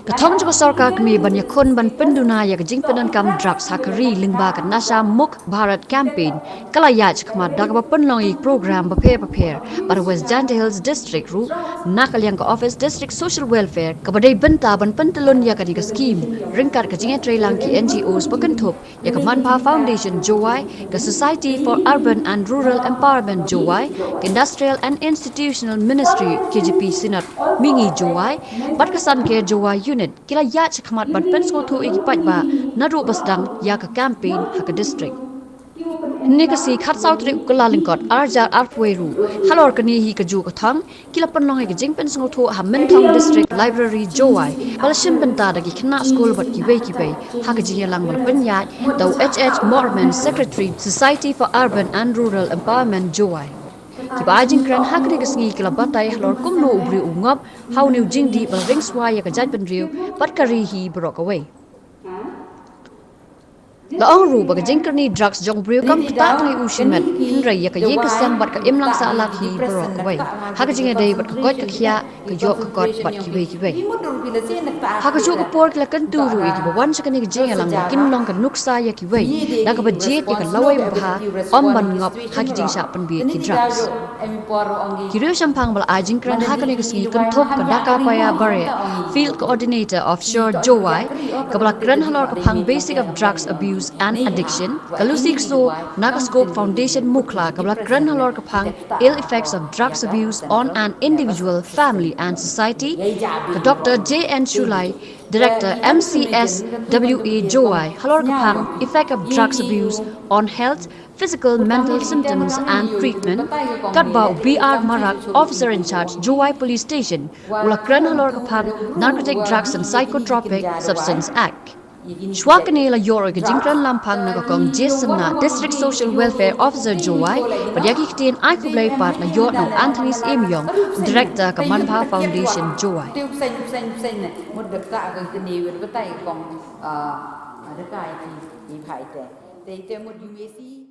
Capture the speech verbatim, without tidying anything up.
Ka thong jong ka sorkar kmie ban ïakhun ban pynduna ïa ka jingpyndonkam drugs ha ka ri lyngba ka Nasha Mukt Bharat Campaign ka la ïaid shakhmat da kaba pynlong ïa ki program bapher bapher bad ha West Jaintia Hills District ruh na ka liang ka Office District Social Welfare kaba dei bynta ban pyntyllun ïa kane ka skhim ryngkat ka jingïatreilang ki N G Os ba kynthup ïa ka Manbha Foundation Jowai, ka Society for Urban and Rural Empowerment Jowai, ka Industrial and Institutional Ministry K J P Synod Mihngi Jowai bad ka Sanke Jowai Unit ki la ïaid shakhmat ban pynsngewthuh ïa ki paidbah naduh ba sdang ïa ka campaign ha ka district. Hynne ka sngi khatsaw tarik u Kyllalyngkot arhajar arphew ruh halor kane hi kajuh ka thong ki la pynlong ïa ka jingpynsngewthuh ha Mynthong District Library Jowai ba la shim bynta da ki khynnah skul bad kiwei kiwei ha ka jingïalang ba la pynïaid da u H H Morman, Secretary, Society for Urban and Rural Empowerment Jowai. Kiba ai jingkren ha kane ka sngi ki la batai halor kumno u briew u ngop ha une u jingdih ba la ringswai ïa ka jaitbynriew bad ka ri hi baroh kawei. La ong ruh ba ka jingkyrni drugs jong u briew kam ktah tang ïa u shimet hynrei ïa ka ïing ka sem bad ka imlang sahlang hi baroh kawei ha ka jingïadei bad ka koit ka khiah, ka ïoh ka kot bad kiwei kiwei. Ha kajuh ka por ki la kyntu ruh ïa kiba wan sha kane ka jingïalang ba kin long ka nuksa ïa kiwei da kaba jied ïa ka lawei babha ym ban ngop ha ki jingshah pynbieit ki drugs. Ki riewshemphang ba la ai jingkren ha kane ka sngi kynthup ka Dakapaya Bareh, Field Coordinator, Offshore Jowai, kaba la kren halor ka phang Basics of Drugs Abuse and Addiction, ka Lucy Kso na ka Scope Foundation Mukhla kaba la kren halor ka phang Ill Effects of Drugs Abuse on an Individual, Family and Society, ka Doctor J N Shullai, Director M C S W A Jowai halor ka phang Effect of Drugs Abuse on Health, Physical, Mental Symptoms and Treatment, katba u B R Marak, Officer in Charge, Jowai Police Station, u la kren halor ka phang Narcotic Drugs and Psychotropic Substance Act. Shuwa kane la ïoh ruh ïa ka jingkren lamphang na ka Kong Jason Nah, District Social Welfare Officer Jowai, bad ïa ki ktien ai khublei pat la ïoh na u Anthony Syiemiong, Director ka Manbha Foundation Jowai. Te u bseiñ, u bseiñ, u bseiñ ne, mut da ka ka kane, u da batai ka kong, ah, da ka ïa ki, i phai te. Te, te mut U A C.